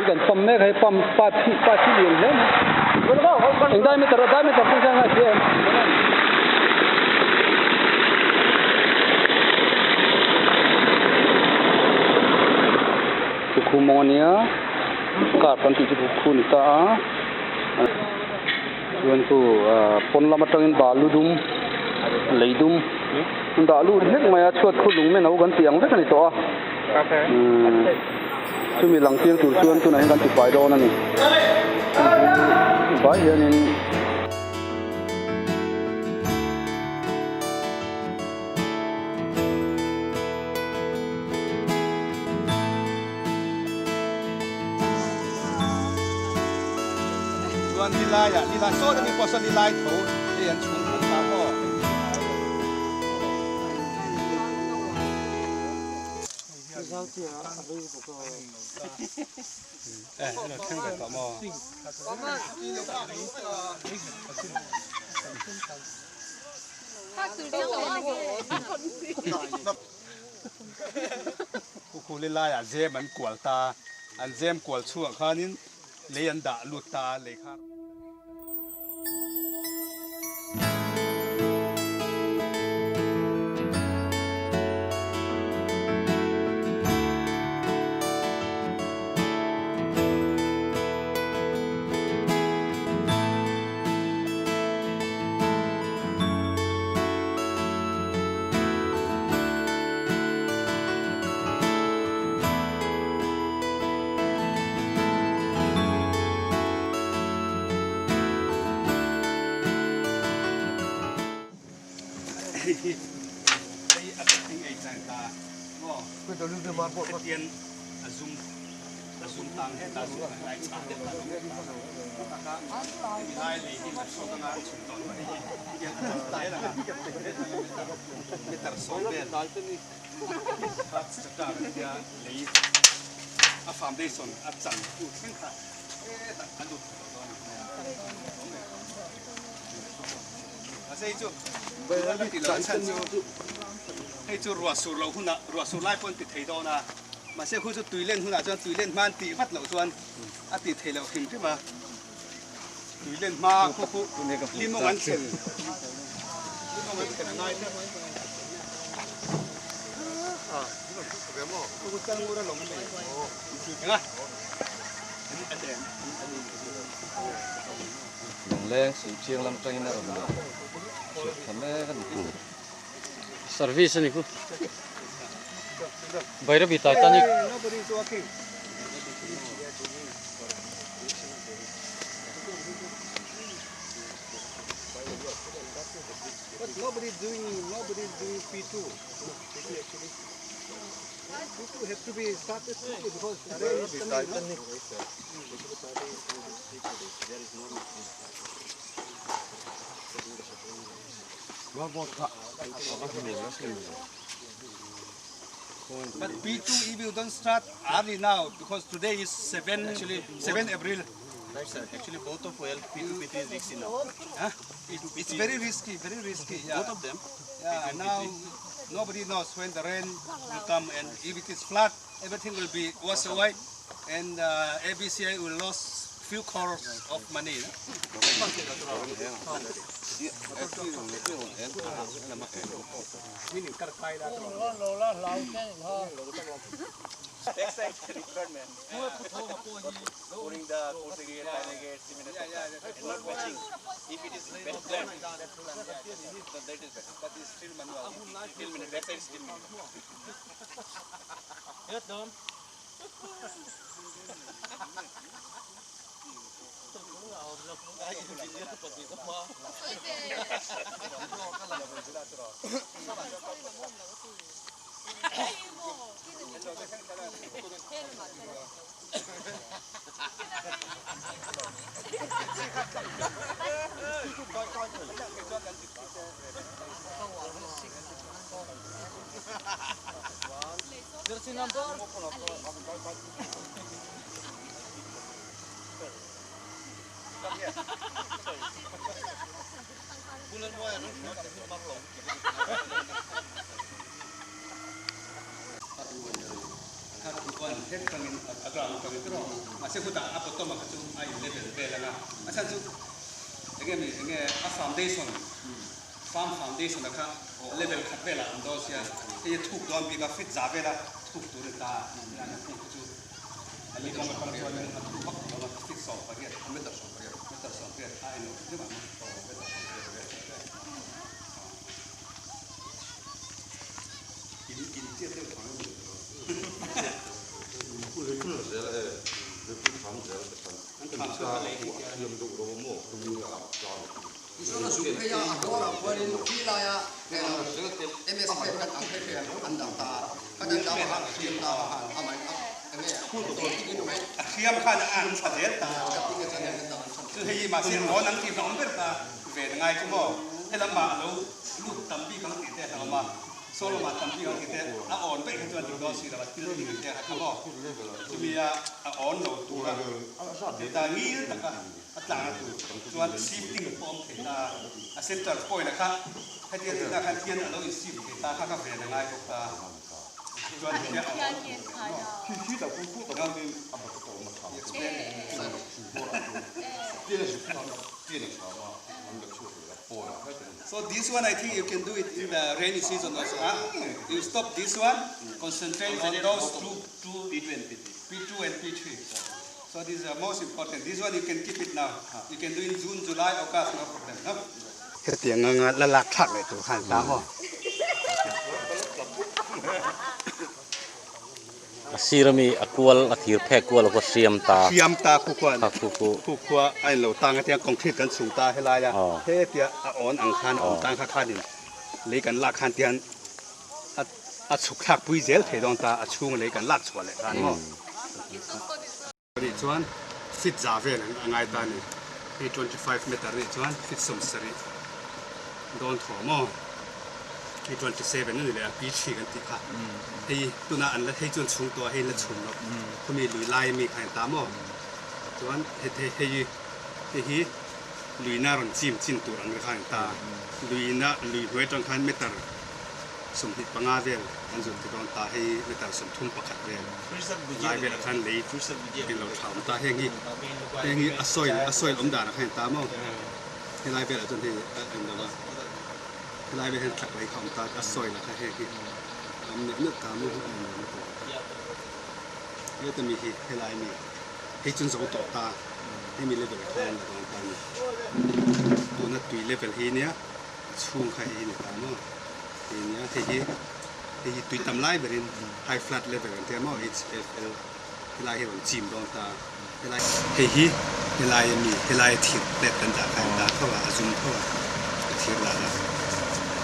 kan pump mek a hei pump pipe hi pipe hi lian hle mai eng diameter a diameter pawh hian a hria em? Khu mawng a nia car kan tih chu khu ni ta a chuan khu ah pawn lam atangin balu dum lei dum an dah lut hlek mai a chhuat khu lung men ho kan tih ang vek a ni tawh a umm chumi lang tir tur chuan tunah hian kan ti fai dawn a ni vai hianin. Chuan nilaiah nilai sawt ami pawh saw nilai tho hei an chhung khat ta maw. Eh ilo thleng ve tawh maw. Khukhuli laiah zem an kual ta, an zem kual chhungah khanin lei an dah lut ta a, lei kha. Hei hi hei a thing ei chang ta maw hetian a zum a zum tang heta chu a lai chhah deuh ta taka hemi lai lei hi a chhuak anga a chhun tawh hei hi tihian a chhun zel anga meter sawm vel kha chata tia lei a foundation a chan tu thleng kha hetah a lut thei tawh dawn a ni. Hei chu hei chu ruah sur loh hunah ruah sur lai pawh an ti thei dawn a. Mahse khu chu tui len hunah chuan tui len hma an tih vat loh chuan a tih theih loh hrim hrim a. Tui len hma khu khu limawng an thlen limawng an thlen a ngai tlat. Khu chal ngur a lawm mai. Enga? Lungleng suih thiang lam tangin a rawn leh chhuah tha mek a ni. Service a ni khu. Bairabi Titanic. But nobody is doing nobody is doing P2. P2 actually. P2 have to be started quickly because rain is coming. No? But P2 if you don't start early now because today is 7 actually 7 April. Right sir, actually both of well P2 P3 is risky now. Huh? P2 P3 It's very risky, very risky. Yeah. Both of them. Yeah, now nobody knows when the rain will come and if it is flood, everything will be washed away and uh, ABCI will lose few crores of money. Pouring the coarse aggregate, fine aggregate, cement, and not matching. If it is well planned, then that is better. But it's still manual. Still minute, backside is still minute. Kha 31 het tangin a ground atangin tiraw mahse khutah a bottom ah kha chu a in level vel anga a chhan chu enge mi enge a foundation farm foundation ah kha level khat velah an dawn sia hei a thuk dawn bik a feet za vela thuk tur a ni ta a ni kung kha chu a ni kawng atang chuanin a thuk vak lo a feet 18 meter 18 meter 18 a en lo hrim ang meter 18 vel. A hriam khan a an tha zel ta chu hei mahse rawn an tih hlawm ber ta ve ngai chu maw helamah a lo lut tam bik ang tih te a hlawm a. Saw lamah tam bik ang tih te a awn daih kha chuan dik dawn si lo a, thil ding te kha maw chumi a a awn lo tura heta ngil taka a tlangna tur chuan shifting pawh awm thei ta a, center point a kha hetia tihna khan hian a lo in shift thei ta kha ka ven a ngai bawk ta chuan hetia a awn tur maw. So this one I think you can do it in the rainy season also huh? You stop this one, concentrate on those two, two P2 and P3. P2 and P3. So this is the most important. This one you can keep it now. You can do in June, July, August, no problem. No? Hetiang anga la lak thlak leh tur khan ta maw? A sir ami a kual a thir phek kual a khaw hriam ta. Hriam ta khu khuan Kha khu khu. Khu khua a in lo tang a tiang concrete kan chhung ta helai a hetia a awn ang khan a awm tang kha khanin lei kan lak khan tian a a chhuk thlak pui zel thei dawn ta a chhung lei kan lak chhuah leh khan maw. Nih chuan feet za vel a ngai ta a ni. Hei 25 meter nih chuan feet 70 dawn thaw maw? Hei 27 a ni leh a, P3 kan tih kha. Hei tunah an la hei chuan chhung tawh a, hei la chhun loh. Khumi lui lai ami kha a ta maw? Chuan hei hei hei hi luina rawn chim chin tur ang kha a ta. Luina lui hnuai atang khan meter 25 vel an zut ti dawn ta hei meter 31 vel lai velah khan lei englo tha awm ta heng hi heng hi a soil a soil awm danah khan ta maw helai velah chuan hei a englo a helai vel hian tlak lei kha awm ta a soil ah kha heng hi a awm neuh neuh ta maw a englo lutuk heta mi hi helai mi hei chu an zo tawh ta hemi level ah khan la dawn ta a ni tuna tui level hi nia. A chhung kha hei hi ni ta maw? Hei nia, hei hi hei hi tui tam lai berin high flood level an tia maw HFL helai hi rawn chim dawn ta helai hei hi helai ami helai thir plate kan dah kha an dah tho a a zum tho a a thir lah a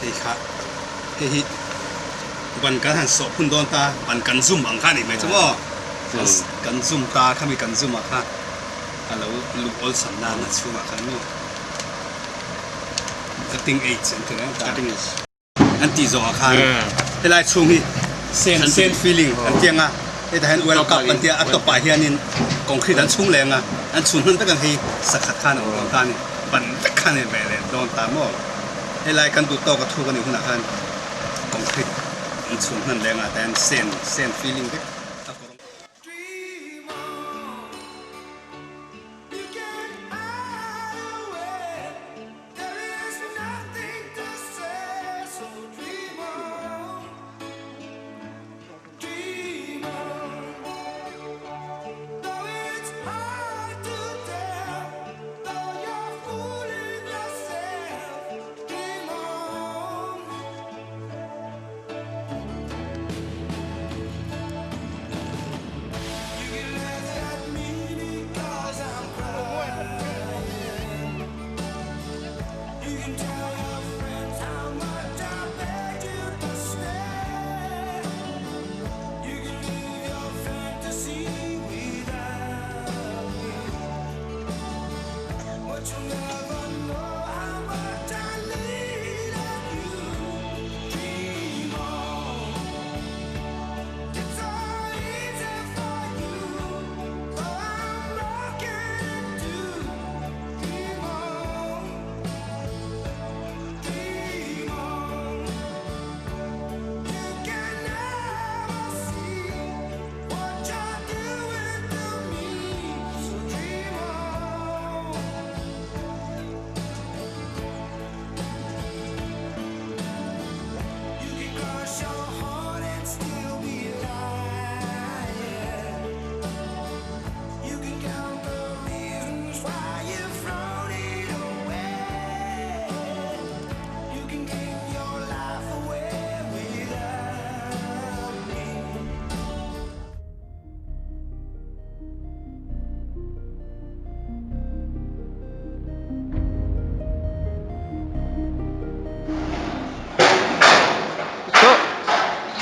hei kha hei hi ban kan han sawh phun dawn ta ban kan zum ang kha a nih mai chu maw kan zum ta khami kan zum ah kha a lo luh awlsam nan a chhungah khan maw. Cutting edge an ti reng ta. Cutting edge. An tih zawh ah khan helai chhung hi sand sand filling an ti ang a hetah hian oil cup an ti a a top ah hianin concrete an chhung leh ang a an chhun hman vek ang hei sakhat khan a awm dawn ta a ni ban vek khan a ni ve leh dawn ta maw helai kan duh tawk a thuk a nih hunah khan concrete an chhun hman leh ang a tah hian sand sand filling vek a kawr awm.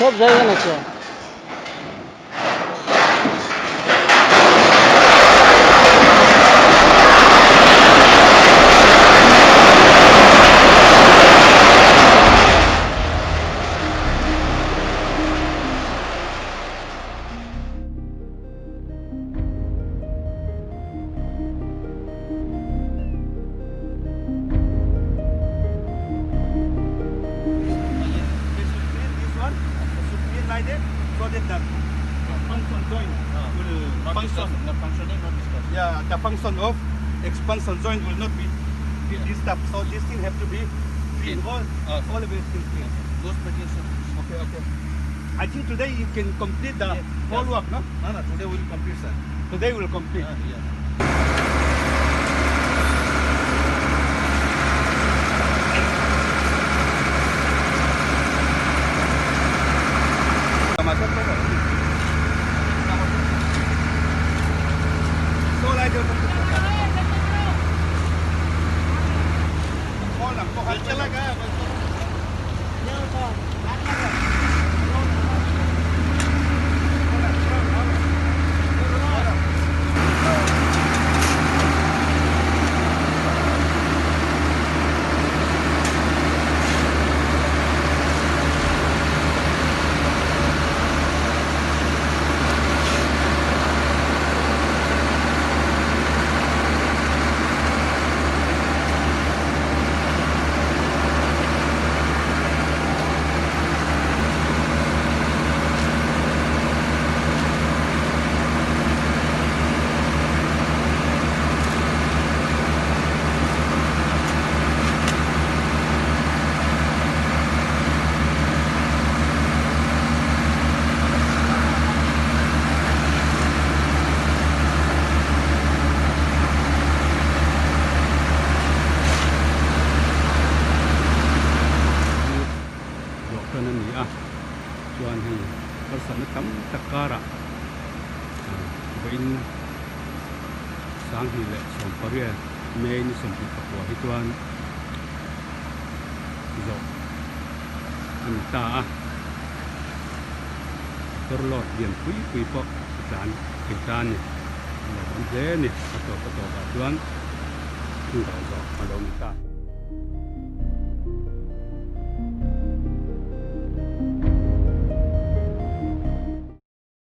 সব জায়গা আছে। Yeah, the function of expansion joint will not be disturbed. So this thing have to be clean. All, all everything clean. Those materials are- Okay, okay. I think today you can complete the whole work, no? No, no, today we will complete, sir. Today we will complete. Yeah. Zawh tan a ni a chuan hei harsatna tam tak karah vawiin sanghnih leh sawmpariat May ni 24 hi chuan zawh a ni ta a motor load lian pui pui pawh a tlan thei ta a ni a lo awm hle a ni a tawp a tawpah chuan thil zawh a lo ni ta.